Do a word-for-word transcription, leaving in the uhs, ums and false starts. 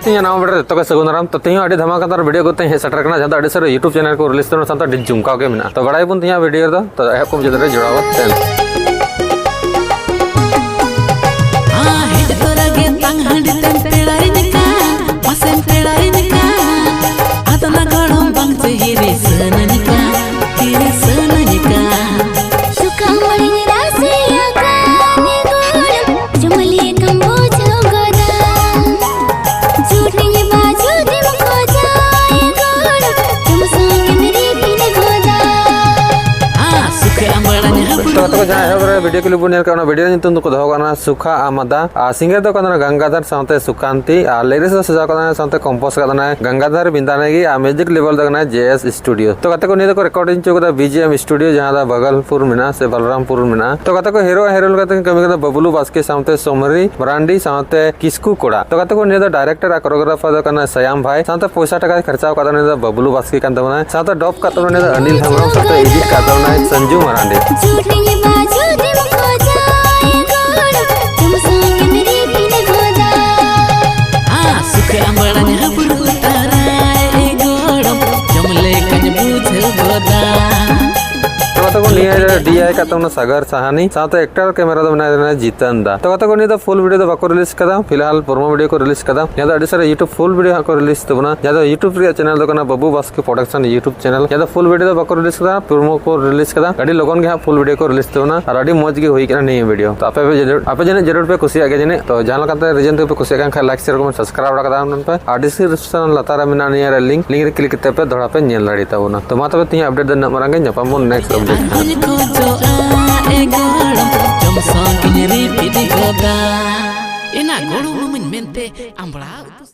ᱤᱧᱟᱹᱜ ᱱᱟᱣᱟ video ᱨᱮ ᱡᱚᱛᱚ ᱜᱮ ᱥᱟᱹᱜᱩᱱ ᱫᱟᱨᱟᱢ᱾ ᱛᱚ, ᱛᱮᱦᱮᱧ ᱦᱚᱸ ᱟᱹᱰᱤ ᱫᱷᱟᱢᱟᱠᱟᱫᱟᱨ video ᱠᱚᱛᱮ ᱦᱮᱡ ᱥᱮᱴᱮᱨ ᱠᱟᱱᱟ, ᱡᱟᱦᱟᱸ ᱫᱚ ᱟᱹᱰᱤ ᱥᱟᱹᱨᱤ YouTube channel ᱠᱚ release ᱛᱟᱵᱚᱱᱟ, ᱥᱟᱶᱛᱮ ᱟᱹᱰᱤ ᱡᱚᱢᱠᱟᱣ ᱜᱮ ᱢᱮᱱᱟᱜᱼᱟ᱾ ᱛᱚ, ᱵᱟᱲᱟᱭ ᱵᱚᱱ ᱛᱮᱦᱮᱧᱟᱜ video ᱨᱮᱫᱚ᱾ ᱛᱚ, ᱮᱦᱚᱵ ᱠᱚᱢ ᱡᱚᱛᱚ ᱨᱮ ᱡᱚᱲᱟᱣ ᱟᱛᱮᱱ᱾ ᱦᱮᱡ ᱛᱚᱨᱟ ᱜᱮ ᱛᱟᱝ ᱦᱟᱺᱰᱤ ᱛᱮᱢ ᱯᱮᱲᱟᱭᱤᱧ ᱠᱟᱱ, ᱢᱟᱥᱮᱢ ᱯᱮᱲᱟᱭᱤᱧ ᱠᱟᱱ᱾ ᱟᱫᱚ ᱱᱟ ᱜᱚᱲᱚᱢ ᱵᱟᱝ ᱪᱮ ᱦᱤᱨᱤ ᱥᱟᱹᱱᱟᱹᱧ ᱠᱟᱱ, ᱦᱤᱨᱤ ᱥᱟᱹᱱᱟᱹᱧ ᱠᱟᱱ᱾ ᱥᱩᱠᱟ ᱢᱚᱬᱮ ᱨᱟᱥᱮ ᱟᱠᱟᱱ ᱜᱚᱲᱚᱢ, ᱡᱚᱢ ᱞᱮᱠᱷᱟᱱ ᱵᱩᱡᱷᱟᱹᱣ ᱜᱚᱫᱟ᱾ ᱡᱩᱴᱤᱧ ᱵᱟᱡᱩ ᱫᱤᱢ ᱠᱷᱚᱡᱟ ᱜᱚᱲᱚᱢ, ᱡᱚᱢ ᱥᱚᱸᱜᱮᱢ ᱨᱤᱯᱤᱱ ᱜᱚᱫᱟ᱾ ᱟ, ᱥᱩᱠᱟ ᱟᱢᱵᱟᱲᱟᱧ ᱦᱟᱵᱲᱩ᱾ ᱛᱚ, ᱛᱚ, ᱡᱟᱦᱟᱸ ᱮᱦᱚᱵ ᱨᱮ video clip ᱵᱚᱱ ᱧᱮᱞ ᱠᱟᱜ, ᱚᱱᱟ video ᱧᱩᱛᱩᱢ ᱫᱚᱠᱚ ᱫᱚᱦᱚ ᱠᱟᱜ ᱠᱟᱱᱟ ᱥᱩᱠᱷᱟ ᱟᱢᱟᱫᱟ᱾ ᱟᱨ singer ᱫᱚ ᱠᱟᱱᱟ ᱜᱟᱝᱜᱟᱫᱷᱟᱨ ᱥᱟᱶᱛᱮ ᱥᱩᱠᱟᱱᱛᱤ, ᱟᱨ lyrics ᱫᱚ ᱥᱟᱡᱟᱣ ᱠᱟᱫᱟᱭ ᱥᱟᱶᱛᱮ compose ᱠᱟᱫᱟᱭ ᱜᱟᱝᱜᱟᱫᱷᱟᱨ ᱵᱤᱱᱫᱟᱱᱮᱜᱤ, ᱟᱨ music level ᱫᱚ ᱠᱟᱱᱟ J S Studio᱾ ᱛᱚ ᱜᱟᱛᱮ ᱠᱚ, ᱱᱤᱭᱟᱹ ᱫᱚᱠᱚ recording ᱦᱚᱪᱚ ᱠᱟᱫᱟ B G M Studio, ᱡᱟᱦᱟᱸ ᱫᱚ ᱵᱟᱜᱟᱞᱯᱩᱨ ᱢᱮᱱᱟᱜᱼᱟ ᱥᱮ ᱵᱟᱞᱨᱟᱢᱯᱩᱨ ᱢᱮᱱᱟᱜᱼᱟ᱾ ᱛᱚ ᱜᱟᱛᱮ ᱠᱚ, hero ᱟᱨ heroine ᱞᱮᱠᱟᱛᱮ ᱠᱟᱹᱢᱤ ᱠᱟᱫᱟ ᱵᱟᱵᱞᱩ ᱵᱟᱥᱠᱮ ᱥᱟᱶᱛᱮ ᱥᱳᱢᱨᱤ ᱢᱟᱨᱟᱱᱰᱤ ᱥᱟᱶᱛᱮ ᱠᱤᱥᱠᱩ ᱠᱚᱲᱟ᱾ ᱛᱚ ᱜᱟᱛᱮ ᱠᱚ, ᱱᱤᱭᱟᱹ ᱫᱚ director ᱟᱨ choreographer ᱫᱚ ᱠᱟᱱᱟ ᱥᱟᱭᱟᱢ ᱵᱷᱟᱭ, ᱥᱟᱶᱛᱮ ᱯᱚᱭᱥᱟ ᱴᱟᱠᱟᱭ ᱠᱷᱚᱨᱪᱟᱣ ᱠᱟᱫᱟ ᱱᱤᱭᱟᱹ ᱫᱚ ᱵᱟᱵᱞᱩ ᱵᱟᱥᱠᱮ ᱠᱟᱱ ᱛᱟᱵᱚᱱᱟᱭ, ᱥᱟᱶᱛᱮ dub ᱠᱟᱜ ᱛᱟᱵᱚᱱᱟ ᱱᱤᱭᱟᱹ ᱫᱚ ᱚᱱᱤᱞ ᱦᱮᱢᱵᱨᱚᱢ, ᱥᱟᱶᱛᱮ edit ᱠᱟᱜ ᱛᱟᱵᱚᱱᱟᱭ ᱥᱚᱧᱡᱩ ᱢᱟᱨᱟᱱᱰᱤ᱾ ᱡᱩᱴᱤᱧ ᱵᱟᱡᱩ ᱫᱤᱢ ᱠᱷᱚᱡᱟ ᱜᱚᱲᱚᱢ, ᱡᱚᱢ ᱥᱚᱸᱜᱮᱢ ᱨᱤᱯᱤᱱ ᱜᱚᱫᱟ᱾ ᱟ, ᱥᱩᱠ ᱟᱢᱵᱟᱲᱟᱧ ᱦᱟᱵᱲᱩ ᱛᱟᱨᱟᱭ ᱜᱚᱲᱚᱢ, ᱡᱚᱢ ᱞᱮᱠᱟᱧ ᱵᱩᱡᱷᱟᱹᱣ ᱜᱚᱫᱟ᱾ ᱛᱚ ᱜᱟᱛᱮ ᱠᱚ, ᱱᱤᱭᱟᱹ ᱨᱮ D I ᱠᱟᱜ ᱛᱟᱵᱚᱱᱟ ᱥᱟᱜᱟᱨ ᱥᱟᱦᱟᱱᱤ, ᱥᱟᱶᱛᱮ actor camera ᱫᱚ ᱢᱮᱱᱟᱭ ᱠᱟᱱᱟ ᱡᱤᱛᱟᱱ ᱫᱟ᱾ ᱛᱚ ᱜᱟᱛᱮ ᱠᱚ, ᱱᱤᱭᱟᱹ ᱫᱚ full video ᱫᱚ ᱵᱟᱠᱚ release ᱠᱟᱫᱟ, ᱯᱷᱤᱞᱦᱟᱞ promo video ᱠᱚ release ᱠᱟᱫᱟ᱾ ᱱᱤᱭᱟᱹ ᱫᱚ ᱟᱹᱰᱤ ᱥᱟᱨᱟ YouTube full video ᱦᱟᱸᱜ ᱠᱚ release ᱛᱟᱵᱚᱱᱟ, ᱡᱟᱦᱟᱸ ᱫᱚ YouTube ᱨᱮᱭᱟᱜ channel ᱫᱚ ᱠᱟᱱᱟ ᱵᱟᱹᱵᱩ ᱵᱟᱥᱠᱮ Production YouTube channel᱾ ᱱᱤᱭᱟᱹ ᱫᱚ full video ᱫᱚ ᱵᱟᱠᱚ release ᱠᱟᱫᱟ, promo ᱠᱚ release ᱠᱟᱫᱟ᱾ ᱟᱹᱰᱤ ᱞᱚᱜᱚᱱ ᱜᱮ ᱦᱟᱸᱜ full video ᱠᱚ release ᱛᱟᱵᱚᱱᱟ, ᱟᱨ ᱟᱹᱰᱤ ᱢᱚᱡᱽ ᱜᱮ ᱦᱩᱭ ᱠᱟᱱᱟ ᱱᱤᱭᱟᱹ video᱾ ᱛᱚ ᱟᱯᱮ ᱯᱮ ᱡᱟᱹᱨᱩᱲ, ᱟᱯᱮ ᱡᱟᱹᱱᱤᱡ ᱡᱟᱹᱨᱩᱲ ᱯᱮ ᱠᱩᱥᱤᱭᱟᱜ ᱜᱮᱭᱟ ᱡᱟᱹᱱᱤᱡ᱾ ᱛᱚ ᱡᱟᱦᱟᱸ ᱞᱮᱠᱟᱛᱮ reason ᱛᱮᱯᱮ ᱠᱩᱥᱤᱭᱟᱜ ᱠᱟᱱ ᱠᱷᱟᱡ, like, share, comment, subscribe ᱵᱟᱲᱟ ᱠᱟᱛᱟ ᱵᱚᱱ ᱯᱮ, ᱟᱨ description ᱞᱟᱛᱟᱨ ᱨᱮ ᱢᱮᱱᱟᱜᱼᱟ ᱱᱤᱭᱟᱹ ᱨᱮ link, link ᱨᱮ click ᱠᱟᱛᱮ ᱯᱮ ᱫᱚᱦᱲᱟ ᱯᱮ ᱧᱮᱞ ᱫᱟᱲᱮ ᱛᱟᱵᱚᱱᱟ᱾ ᱛᱚ ᱢᱟ ᱛᱚᱵᱮ ᱛᱮᱦᱮᱧᱟᱜ update ᱫᱚ ᱤᱱᱟᱹᱜ ᱢᱟᱨᱟᱝ ᱜᱮ, ᱧᱟᱯᱟᱢ ᱵᱚᱱ next update ᱨᱮ᱾ ᱟᱨᱦᱚᱸᱧ ᱠᱷᱚᱡᱚᱜᱼᱟ ᱮ ᱜᱚᱲᱚᱢ, ᱡᱚᱢ ᱥᱟᱶ ᱠᱤᱱ repeat ᱜᱚᱫᱟ᱾ ᱮᱱᱟ ᱜᱚᱲᱚᱢ ᱢᱟᱹᱧ ᱢᱮᱱᱛᱮ ᱟᱢᱵᱽᱲᱟ ᱩᱛᱩ